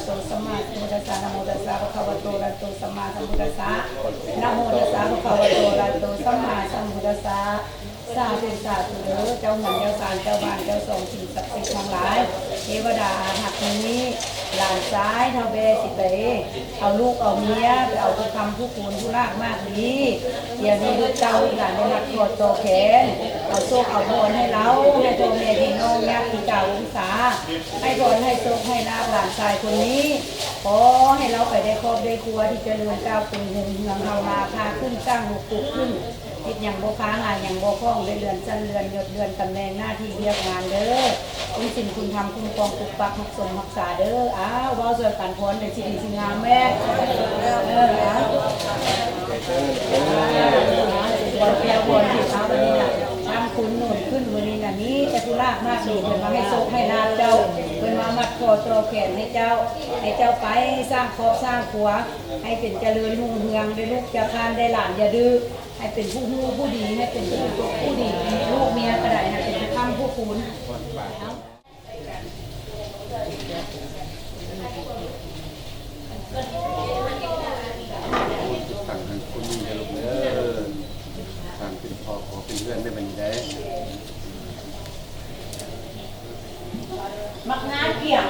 ໂຕ ສຳມາສຳພຸດທັດສະ ນະໂມຕັດສະ ພະຄະວະໂຕ ອະລະຫະໂຕ ສຳມາສຳພຸດທັດສະ ນະໂມຕັດສະ ພະຄະວະໂຕ ອະລະຫະໂຕ ສຳມາສຳພຸດທັດສະ ສາທຸ ສາທຸເດີ ເຈົ້າເຮືອນ ເຈົ້າຊານ ເຈົ້າບ້ານ ເຈົ້າຊ່ອງ ສິ່ງສັກສິດທັງຫຼາຍ ເທວະດາອາຮັກ ມື້ນີ້ຫຼານຊາຍທ້າວແບ້ຊິໄປເອົາລູກເອົາເມຍ ໄປເອົາຜູ້ຄຳຜູ້ຄູນ ຜູ້ລາກມາກດີ ດຽວນີ້ລູກເຕົ້າລູກຫຼານໄດ້ຮັບກອດຕໍ່ແຂນ ເອົາໂຊກເອົາພອນໃຫ້ລາວ ໃຫ້ພໍ່ແມ່ພີ່ນ້ອງຍາດຕິກາວົງສາ ໃຫ້ພອນໃຫ້ໂຊກໃຫ້ລາບຫຼານຊາຍຄົນນີ້ ຂໍໃຫ້ລາວໄປໄດ້ຄອບໄດ້ຄົວທີ່ຈະເລີນກ້າວຂຶ້ນຮຸ່ງເຮືອງ ເຮົາລາພາຂຶ້ນ ສ້າງຮຸກປຸກຂຶ້ນ ເຮັດຫຍັງບໍ່ຄາ ຫາຫຍັງບໍ່ຄ່ອງ ໄດ້ເລື່ອນຊັ້ນເລື່ອນຍົດ ເລື່ອນຕຳແໜ່ງໜ້າທີ່ວຽກງານເດີ ຄຸນສິນຄຸນທຳຄຸ້ມຄອງປົກປັກຮັກສົມຮັກສາເດີ ອ້າວ ເວົ້າຊ່ວຍກັນພອນໄດ້ຊິດີຊິງາມແມ້ ເອີ ອ້າວ ບອນແກ້ວບອນທິບ ອ້າວ ມື້ນີ້ນະ ທຳຄຸນໜູນຂຶ້ນ ມື້ນີ້ນະ ມີແຕ່ຜູ້ລາກມາກດີ ເພິ່ນມາໃຫ້ໂຊກໃຫ້ລາບເຈົ້າ ເພິ່ນມາມັດຂໍ້ຕໍ່ແຂນໃຫ້ເຈົ້າ ໃຫ້ເຈົ້າໄປສ້າງຄອບສ້າງຄົວ ໃຫ້ເປັນຈະເລີນຮຸ່ງເຮືອງ ໄດ້ລູກຢ່າຄ້ານ ໄດ້ຫຼານຢ່າດື້ ໃຫ້ເປັນຜູ້ຮູ້ຜູ້ດີ ໃຫ້ເປັນຜູ້ຈົບຜູ້ດີ ລູກເມຍກໍໄດ້ ໃຫ້ເປັນຜູ້ຄ້ຳຜູ້ຄູນ. ຕັ້ງໃຫ້ຄົນນີ້ເດີລູກເດີ ຕັ້ງເປັນພໍ່ຂໍເປັນເຮືອນໄດ້ບັດນີ້ໄດ໋ ໝາກງານກຽງ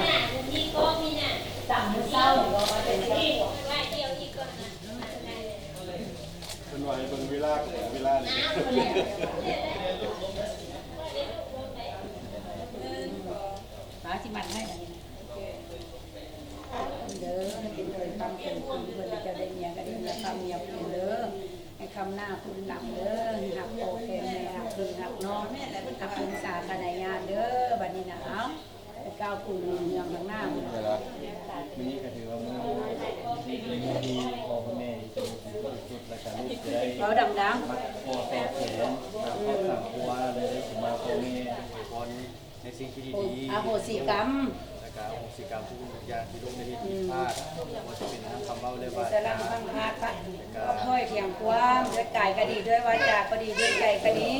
ຕຳມື້ເຊົ້ານີ້ບໍ່ວ່າເປັນ ເພິ່ນວ່າໃຫ້ເບິ່ງເວລາກໍເບິ່ງເວລານີ້ ປ້າຊິມັດໃຫ້ບັດນີ້ນະ ເດີ ໃຫ້ເປັນເອີຍຄຳເປັນຄູນ ເພິ່ນເຈົ້າໄດ້ເມຍກໍໄດ້ເມຍຄຳເມຍຄູນເດີ ໃຫ້ຄຳໜ້າຄູນຫຼັງເດີ ໃຫ້ຮັກພໍ່ແພງ ໃຫ້ຮັກພີ່ຮັກນ້ອງ ຮັກລຸງສາຄະນາຍາດເດີ ບັດນີ້ນະ ເອົາ ໄປກ້າວຂຶ້ນຮຸ່ງເຮືອງຂ້າງໜ້າ ເວລາມື້ນີ້ກໍຖືວ່າມື້ ມື້ດີພໍ່ກັບແມ່ທີ່ຈະມີທີ່ສຸດ ແລ້ວກໍລູກຈະໄດ້ ເວົ້າດັງໆ ມັດຂໍ້ຕໍ່ແຂນ ສ້າງຄອບສ້າງຄົວ ແລ້ວໄດ້ສົມມາພໍ່ແມ່ອວຍພອນໃນສິ່ງທີ່ດີໆ ອະໂຫສິກຳ ແລ້ວກໍອະໂຫສິກຳທຸກສິ່ງທຸກຢ່າງທີ່ລູກໄດ້ເຮັດຜິດພາດ ບໍ່ວ່າຈະເປັນທາງຄຳເວົ້າ ແລະ ວາຈາ ສາລະພັງພາດ ກໍຖ້ອຍຖຽງຄວາມ ດ້ວຍກາຍກໍດີ ດ້ວຍວາຈາກໍດີ ດ້ວຍໃຈກໍດີ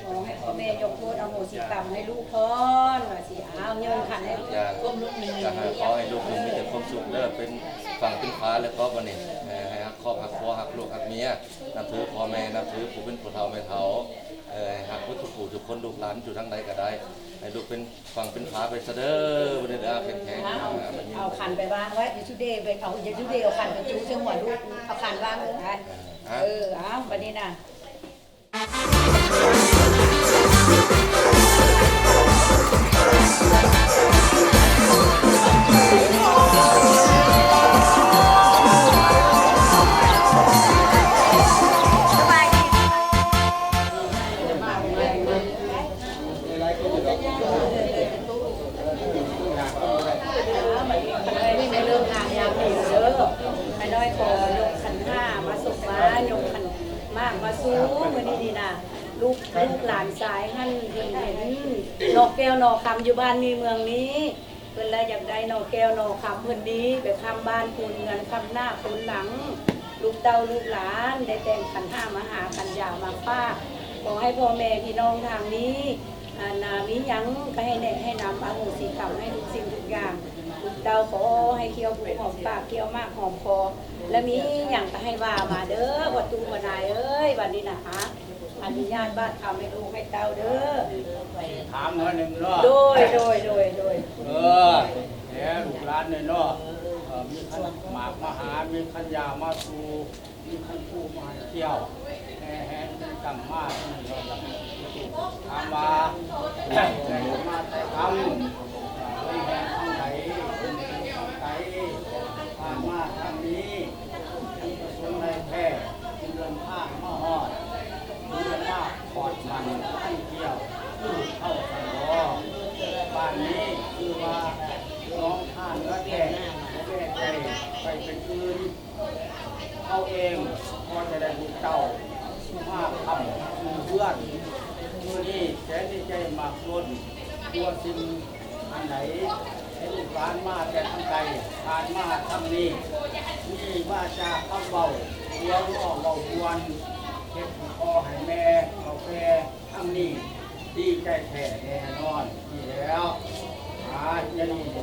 ຂໍໃຫ້ພໍ່ແມ່ຍົກໂທດອະໂຫສິກຳໃຫ້ລູກພອນ ວ່າຊິ ອ້າວ ໂຍນຂັນໃຫ້ ກໍຂໍໃຫ້ລູກຈົ່ງມີແຕ່ຄວາມສຸກເດີ ເປັນຝັ່ງເປັນຝາ ແລ້ວກໍບັດນີ້ ໃຫ້ຮັກຄອບຮັກຄົວ ຮັກລູກຮັກເມຍ ນັບຖືພໍ່ແມ່ ນັບຖືຜູ້ເປັນຜູ້ເຖົ້າແມ່ເຖົ້າ ໃຫ້ຮັກເບິດທຸກຜູ້ທຸກຄົນ ລູກຫຼານຢູ່ທາງໃດກໍໄດ້ ໃຫ້ລູກເປັນຝັ່ງເປັນຝາໄປຊະເດີ ບັດນີ້ເດີ ເອົາແຂນ ເອົາຂັນໄປວາງໄວ້ ຢ່າສູ່ເດໄປເອົາ ຢ່າສູ່ເດເອົາຂັນໄປຈູໃສ່ຫົວລູກ ເອົາຂັນວາງເລີຍ ເອີ ເອົາ ບັດນີ້ນະ ສະບາຍດີ ໃຫ້ເລີກງາມຍາມດີເດີ ແມ່ນ້ອຍຂໍຍົກຂັນຫ້າມາສົບມາ ຍົກຂັນໝາກມາສູ່ມື້ນີ້ນີ້ນະ ລູກ ລູກຫຼານຊາຍຫັ້ນເພິ່ນເຫັນໜໍ່ແກ້ວໜໍ່ຄຳຢູ່ບ້ານນີ້ເມືອງນີ້ ເພິ່ນລະຢາກໄດ້ໜໍ່ແກ້ວໜໍ່ຄຳເພິ່ນນີ້ ໄປຄ້ຳບ້ານຄູນເຮືອນ ຄ້ຳໜ້າຄູນຫຼັງ ລູກເຕົ້າລູກຫຼານ ໄດ້ແຕ່ງຂັນຫ້າມາຫາ ຂັນຢາມາຝາກ ຂໍໃຫ້ພໍ່ແມ່ພີ່ນ້ອງທາງນີ້ ອັນນາ ມີຫຍັງກໍໃຫ້ແນະໃຫ້ນຳ ອະໂຫສິກຳໃຫ້ທຸກສິ່ງທຸກຢ່າງ ລູກເຕົ້າຂໍໃຫ້ຂ້ຽວຜູ້ຫອມປາກ ຂ້ຽວໝາກຫອມຄໍ ແລະ ມີຫຍັງກໍໃຫ້ວ່າມາເດີ ພໍ່ຕູ້ພໍ່ນາຍເອີຍ ບັດນີ້ນະ ອະນຸຍາດບາດຄຳໃຫ້ລູກໃຫ້ເຕົ້າເດີ ຖາມໜ້ອຍໜຶ່ງເນາະ ໂດຍ ໂດຍ ໂດຍ ໂດຍ ເອີ ແດ່ລູກຫຼານເນາະ ເອີ ມີຂັນໝາກມາຫາ ມີຂັນຢາມາສູ່ ມີຄັນຄູມາໃຫ້ທ່ຽວ ແຫ່ແຫນກັນມາ ຖາມວ່າ ມາແຕ່ກຳ ລົງແຫ່ງທາງໃດ ທາງໄກ ຜ່ານມາທາງນີ້ ມີປະສົງໃດແທ້ ເດີນທາງມາຮອດ ເດີນມາຮອດມັນທ່ອງທ່ຽວ ເຂົ້າສັນບໍ່ ບ້ານນີ້ຊື່ວ່າ ໜອງທ່າເໜືອແທ້ ບໍ່ແນ່ໃຈ ໄປເປັນອື່ນ ເຮົາເອງກໍຈະໄດ້ລູກເຕົ້າມາຄ້ຳຢູ່ເຮືອນ ມື້ນີ້ແສນດີໃຈມາກລົ້ນ ຕົວສິ່ງອັນໃດ ໃຫ້ລູກຫຼານມາແຕ່ທາງໄກ ຜ່ານມາທາງນີ້ ມີວາຈາຄຳເວົ້າ ຕົວເວົ້າເວົ້າມ່ວນ ເຮັດໃຫ້ພໍ່ໃຫ້ແມ່ເຖົ້າແກ່ ທາງນີ້ດີໃຈແທ້ແນ່ນອນນີ້ແລ້ວ ອາ ດຽວນີ້ກໍ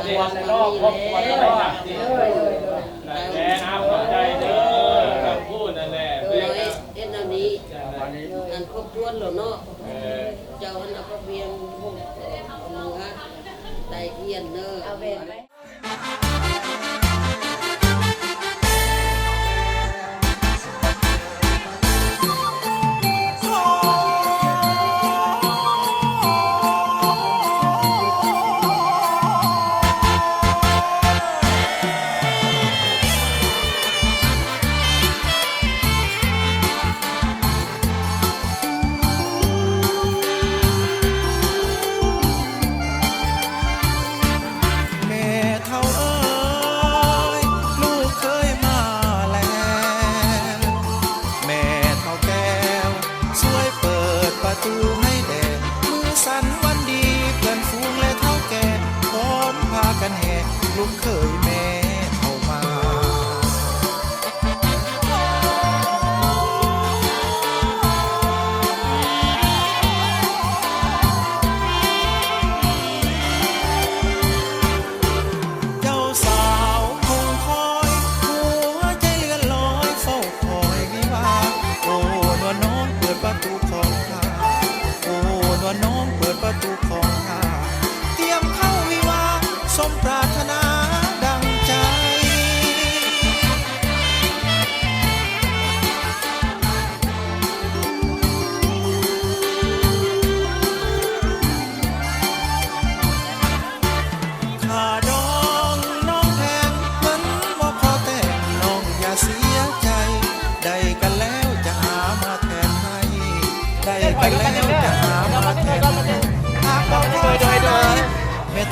ຄົບຖ້ວນແລ້ວເນາະ ຄົບຖ້ວນແລ້ວວ່າ ນັ້ນແຫຼະ ເອົາເຂົ້າໃຈເດີ ຄຳພູດນັ້ນແຫຼະ ໂດຍ ເຮັດແນວນີ້ ອັນຄົບຖ້ວນແລ້ວເນາະ ເອີ ເຈົ້າຫັ້ນເອົາພະພຽງ ເອົາໜຶ່ງອະ ໄຕພຽນເດີ ເອົາແວ່ນໄປ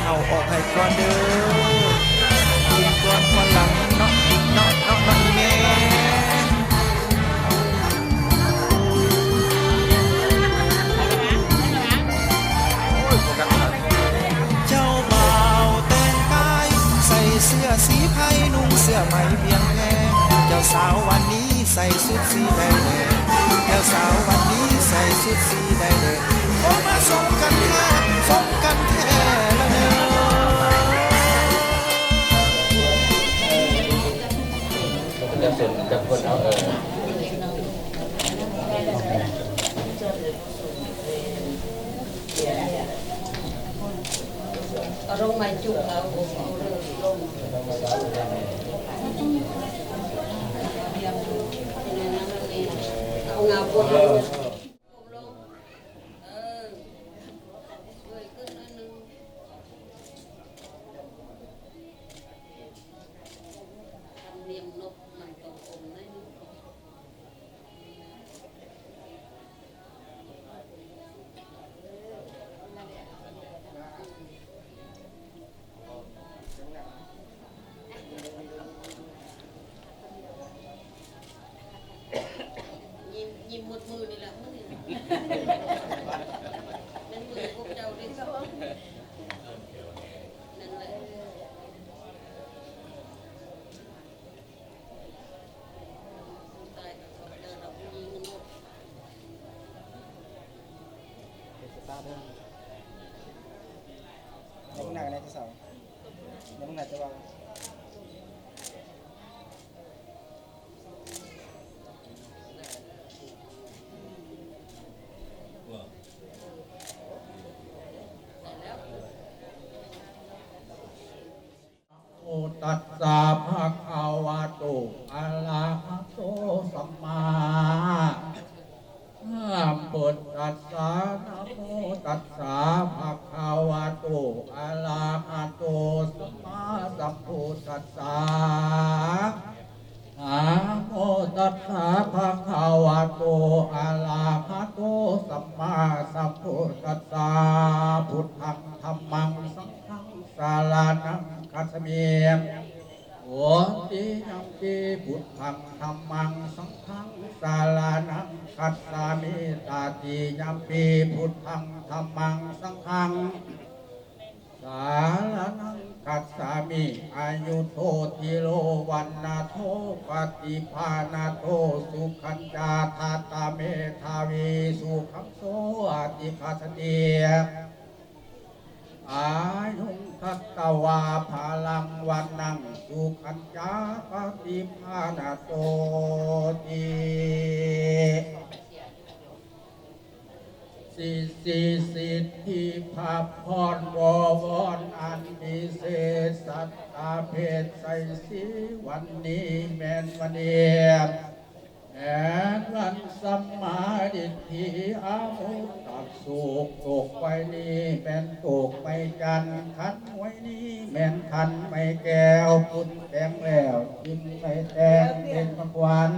ເຖົ້າອອກໃຫ້ກ່ອນເດີ້ ກິນກ່ອນກ່ອນຫຼັງເນາະ ເນາະ ເນາະ ເນາະ ອີ່ແມ່. ເຈົ້າບ່າວແຕ່ງກາຍ ໃສ່ເສື້ອສີໄພ ນຸ່ງເສື້ອໄໝພຽງແພ ເຈົ້າສາວວັນນີ້ ໃສ່ຊຸດສີໃດແດ່ ແກ້ວສາວວັນນີ້ໃສ່ຊຸດສີໃດແດ່ ໂອ້ ມາສົມກັນແທ້ ສົມກັນແທ້ລະເນີ. ເອົາລົງໄມ້ຈຸກ ເອົາລົງ ເອົາລົງ ເອົາງາບົດລົງ ເອີ ເອີຍຂຶ້ນໜ້ອຍໜຶ່ງ ທຳນຽມນົກມັນຕ້ອງອົມໜ້ອຍໜຶ່ງ. ຍິ້ມ ຍິ້ມໝົດມື້ນີ້ແຫຼະ ມື້ນີ້ ແມ່ນມື້ຂອງເຈົ້າເດ້ ນັ້ນແຫຼະ. ເປັນສະຕາເດີ ຍັງໜ້າກັນແດ່ເຈົ້າສາວ ຍັງໜ້າຈະເວົ້າ. ໂມ ຕັດສະ ພະຄະວະໂຕ ອະລະຫະໂຕ ສຳມາ ສຳພຸດທັດສະ ນະໂມຕັດສະ ພະຄະວະໂຕ ອະລະຫະໂຕ ສຳມາສຳພຸດທັດສະ. ນະໂມຕັດສະ ພະຄະວະໂຕ ອະລະຫະໂຕ ສຳມາສຳພຸດທັດສະ. ພຸດທັງ ທຳມັງ ສັງຄັງ ສະລະນັງ ຄັດສະມິ. ໂອ ຕິຍັມປີ ພຸດທັງ ທຳມັງ ສັງຄັງ ສະລະນັງ ຄັດສະມິ. ຕະຕິຍັມປີ ພຸດທັງ ທຳມັງ ສັງຄັງ ສະລະນັງ ຄັດສະມິ. ອາຍຸໂທ ທີໂລ ວັນນະໂທ ປະຕິພານະໂທ ສຸຂັນຈາ ທັດຕະເມທາວີ ສຸຂັງໂສ ອະຕິຄັດສະຕິ. ອາຍຸງ ທັດຕະວາ ພະລັງ ວັນນັງ ສຸຂັນຈາ ປະຕິພານະໂຕ ຕິ ສິດສິ ສິດທິພະພອນ ວໍວອນອັນວິເສດ ສັດຕາເພດໄຊສີ ວັນນີ້ແມ່ນວັນດີ ແມ່ນວັນສຳມາດິດຖິ ອາມຸດຕະສຸກ ຕົກໄວ້ນີ້ແມ່ນຕົກໄມ້ຈັນ ຂັນໄວ້ນີ້ແມ່ນຂັນໄມ້ແກ້ວ ປຸ້ນແຕ່ງແລ້ວ ຈິ້ມໄມ້ແຕ່ງເປັນຂອງຂວັນ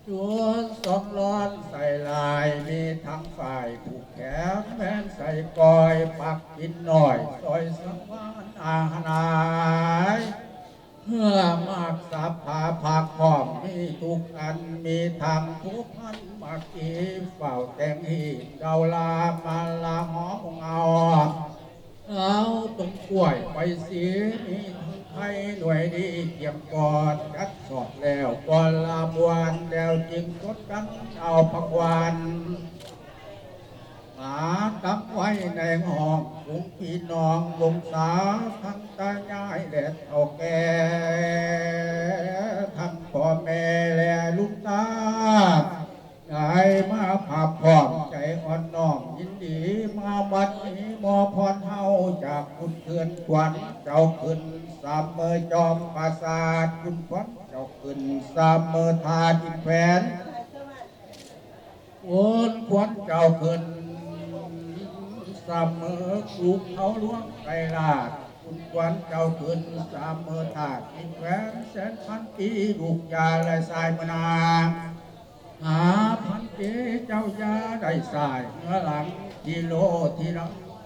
ຈົນສອງລ້ອນໃສ່ລາຍ ມີທັງຝ້າຍຜູກແຂນ ແມ່ນໃສ່ກ້ອຍ ປັກກິນໜ້ອຍ ຊອຍສັງວານອາຫານຫຼາຍ ເພື່ອໝາກສັບພາຜັກພ້ອມ ມີທຸກອັນ ມີທັງພົວພັນໝາກກີ ເຝົ້າແຕ່ງຮີດເດົາລາ ມາລາຫອມອົງເອົາ ເອົາຕົ້ນກ້ວຍໄປສີ ມີທັງໄຂ່ໜ່ວຍດີ ກຽມກອດຈັດສອດແລ້ວ ກ່ອນລາບວນແລ້ວຈຶ່ງກົດກັນເອົາຜັກຫວານ ມາຕຳໄວ້ໃນຫ້ອງ ຝູງພີ່ນ້ອງວົງສາ ທັງຕາຍາຍ ແລະເຖົ້າແກ່ ທັງພໍ່ແມ່ ແລະລຸງຕາ ໄດ້ມາພາພ້ອມໃຈອ່ອນນ້ອມ ຍິນດີມາວັດນີ້ ມໍ່ພອນເຮົາຈາກຄຸນເຮືອນ ຂວັນເຈົ້າຂຶ້ນສາມເມີຈອມປາສາດ ຄຸນຂວັນເຈົ້າຂຶ້ນສາມເມີທາດອິນແຂວນ ໂອນຂວັນເຈົ້າຂຶ້ນສາມເມີ ພູເຂົາຫຼວງໄກລາດ ຄຸນຂວັນເຈົ້າຂຶ້ນສາມເມີທາດອິນແຂວນ ແສນພັນປີ ລູກຢ່າໄດ້ສາຍເມືອໜ້າ ຫ້າພັນປີ ເຈົ້າຢ່າໄດ້ສາຍເມືອຫຼັງ ທີໂລທີຫຼັງ ໄ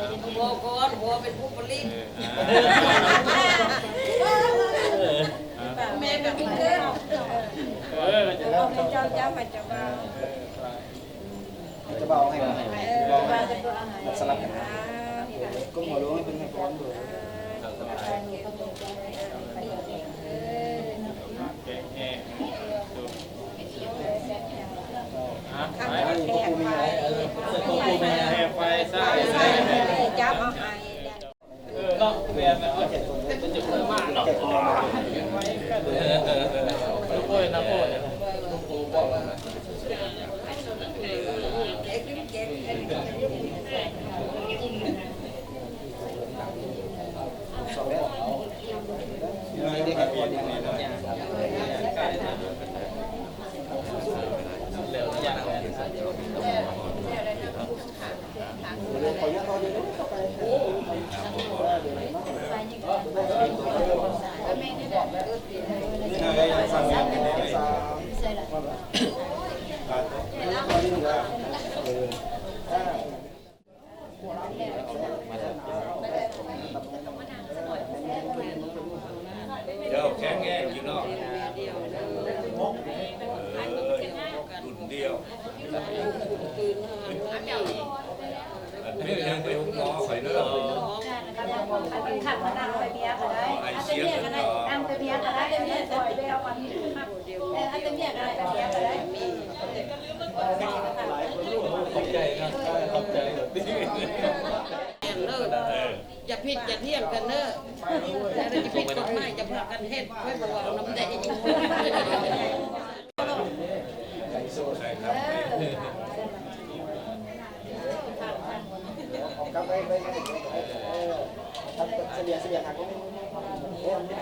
ພໍ່ກ່ອນ ພໍ່ເປັນຜູ້ຜະລິດ ເອີ ແມ່ເປັນຜູ້ເກີດ ເອີ ເຈົ້າ ເຈົ້າ ເຈົ້າບ່າວ ເຈົ້າບ່າວໃຫ້ ເອີ ສະຫຼັບກັນ ກົ້ມຫົວລົງໃຫ້ເພິ່ນໃຫ້ພອນ ເອີ ໄປ ໄປ ຈັບເອົາໃຫ້ ເອີ ເນາະ ແມ່ນແລ້ວ ເອີ ເອີ ເອີ ເອີ ໂອ້ຍ ນະໂອ້ຍ ເຈົ້າແຂງແຮງຢູ່ເນາະ ເອີ ລຸ້ນດຽວ ອັນນີ້ຍັງໄປໂຮງໝໍຂ້ອຍເດີ ຄັນ ຄັນ ຄັນ ນັ່ງໄປເມຍກໍໄດ້ ໄອເສຍກໍໄດ້ ນັ່ງໄປເມຍກໍໄດ້ ເມຍ ເອີ ເອົາອັນນີ້ ເອີ ເອົາແຕ່ເມຍກໍໄດ້ ໄປເມຍກໍໄດ້ ຂອບໃຈນະ ຂອບໃຈ ແມ່ນເດີ ເອີ ຢ່າຜິດຢ່າຖຽງກັນເດີ ຢ່າໄດ້ຜິດກົດໝາຍ ຢ່າພາກັນເຮັດ ຂ້ອຍບໍ່ເວົ້ານຳໃດ ກັບໄປ ໄປ ໄປ ເອີ ສະເລ່ຍ ສະເລ່ຍ ຫາກໍມີ ສອງ ໃ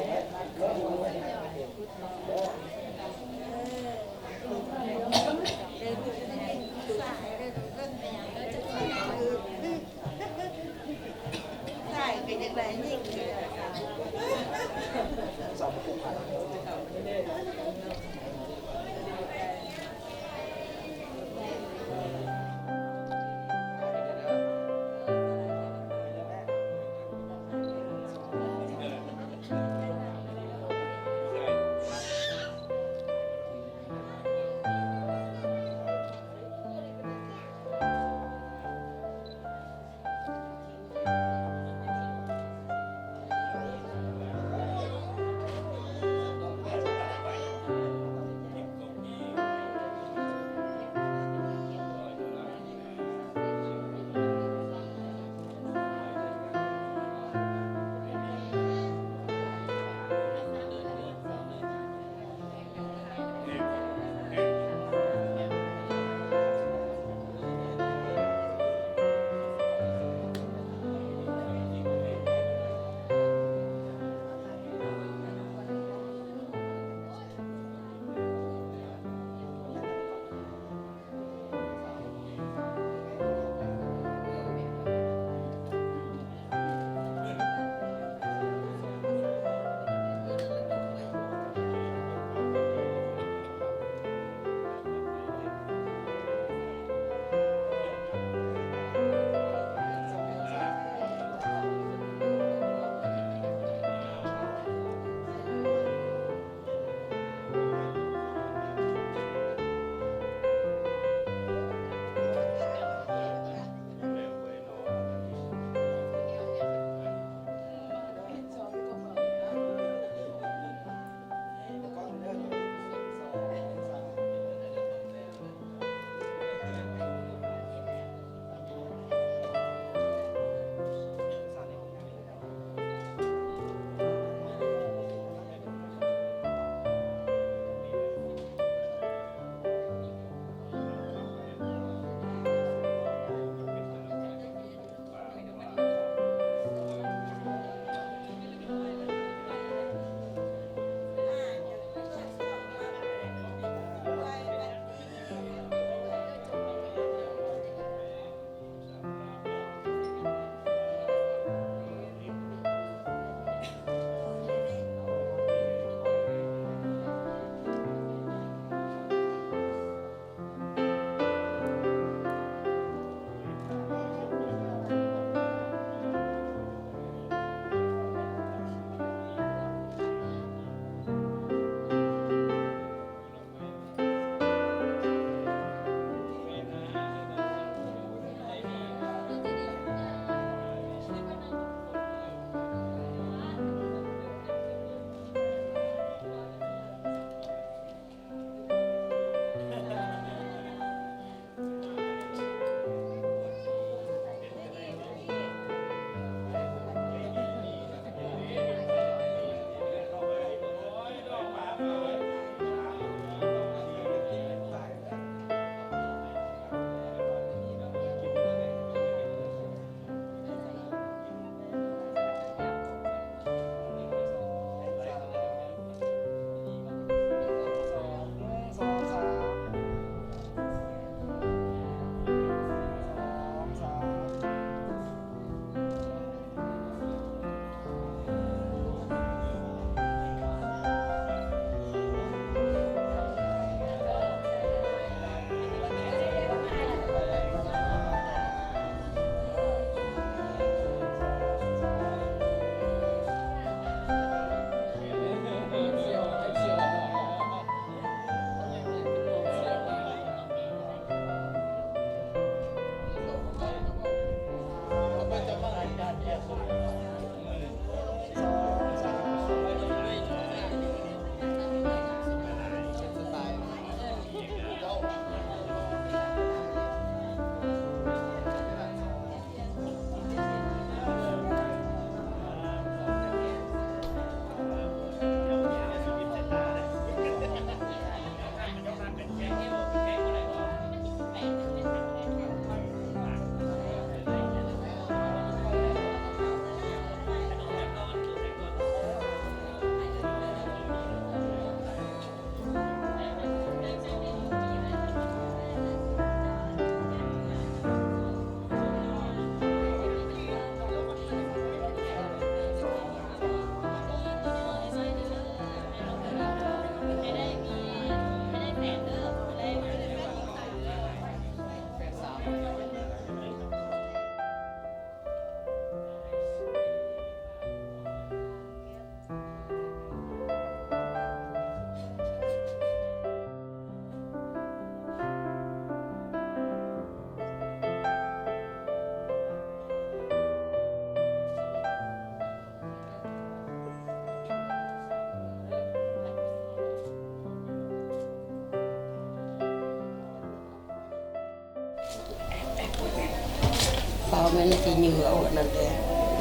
ແມ່ນທີ່ຍື່ເອົາອັນນັ້ນແຫຼະ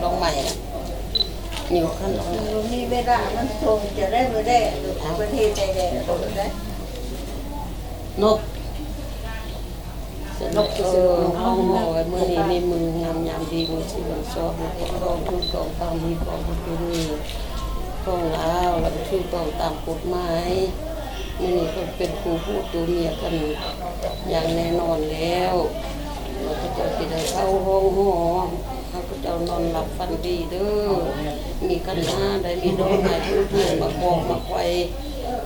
ດອກໄມ້ ຍູ້ເອົາຄັນດອກໄມ້ ບໍ່ມີເວລາ ມັນສົ່ງຈະໄດ້ມື້ແລກ ເອົາ ປະເທດໃດແລ້ວໄດ້ ນົກ ສະໜຸກ ເອີ ເຮົາເວົ້າໄວ້ມື້ນີ້ ມີມື້ງາມຍາມດີ ມື້ສິບວັນຊອບ ເຮົາກໍຕ້ອງຖືກຕ້ອງຕາມຮີດຄອງປະເພນີຂອງລາວ ແລ້ວກໍຖືກຕ້ອງຕາມກົດໝາຍ. ມື້ນີ້ເພິ່ນເປັນຄູ່ຜົວຕົວເມຍກັນຢ່າງແນ່ນອນແລ້ວ ແລ້ວເຂົາເຈົ້າຊິໄດ້ເອົາຫ້ອງຫໍ ໃຫ້ເຂົາເຈົ້ານອນຫຼັບຝັນດີເດີ ມີຂັນຫ້າ ໄດ້ມີດອກໄມ້ທູບທຽນ ໝາກບອກໝາກໄຟ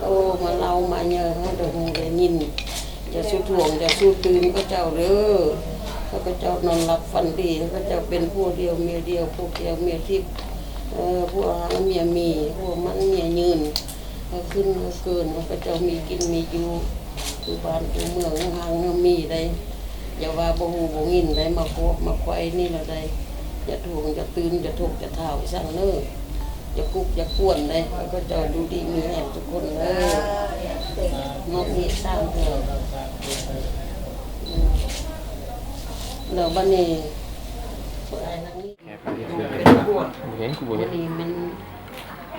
ໂອ້ ມາເລົ່າມາເຍີະໃຫ້ເຮົາໄດ້ຮູ້ໄດ້ຍິນ. ຢ່າສູ່ຖ່ວງ ຢ່າສູ່ຕື່ນເຂົາເຈົ້າເດີ ໃຫ້ເຂົາເຈົ້ານອນຫຼັບຝັນດີ ໃຫ້ເຂົາເຈົ້າເປັນຜົວດຽວເມຍດຽວ ຜົວແກ້ວເມຍທິບ ເອີ ຜົວຮັ່ງເມຍມີ ຜົວໝັ້ນເມຍຍືນ ໃຫ້ຂຶ້ນໃຫ້ເກີນ ໃຫ້ເຂົາເຈົ້າມີກິນມີຢູ່ ຢູ່ບ້ານຢູ່ເມືອງຮັ່ງມີໄດ້ ຢ່າວ່າບໍ່ຮູ້ບໍ່ຍິນໄດ້ ໝາກບອກໝາກໄຟນີ້ລະໄດ້ ຢ່າຖ່ວງ ຢ່າຕື່ນ ຢ່າທົກ ຢ່າທ້າວອີ່ສັງເດີ. ຢ່າກຸກຢ່າກວນເດ້ ໃຫ້ເຂົາເຈົ້າຢູ່ດີມີແຮງທຸກຄົນເດີ ມອບມີດສາມເທື່ອ ແລ້ວບັດນີ້ ເປັນພວກ ມື້ນີ້ມັນ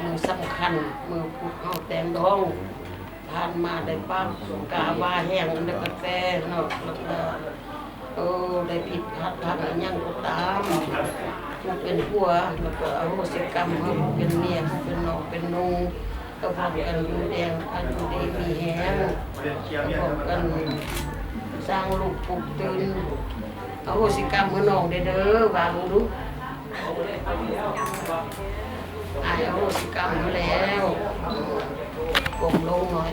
ມື້ສຳຄັນ ມື້ພວກເຮົາແຕ່ງດອງ ຜ່ານມາໄດ້ປາກກາວ່າແຮງ ອັນໃດກໍແຕ່ເນາະ ແລ້ວກໍ ໂອ້ ໄດ້ຜິດພາດພັ້ງອີ່ຫຍັງກໍຕາມ ຜູ້ເປັນຜົວ ແລ້ວກໍອະໂຫສິກຳໃຫ້ຜູ້ເປັນເມຍ ຜູ້ເປັນນ້ອງເປັນນຸ່ງ ກໍພ້ອມກັນຢູ່ແດງ ຢູ່ດີມີແຮງ ກໍພ້ອມກັນສ້າງລູກປຸກຕື່ນ ອະໂຫສິກຳໃຫ້ນ້ອງແດ່ເດີ ວ່າເບິ່ງດູ ອ້າຍອະໂຫສິກຳໃຫ້ແລ້ວ ກົ້ມລົງໜ້ອຍ.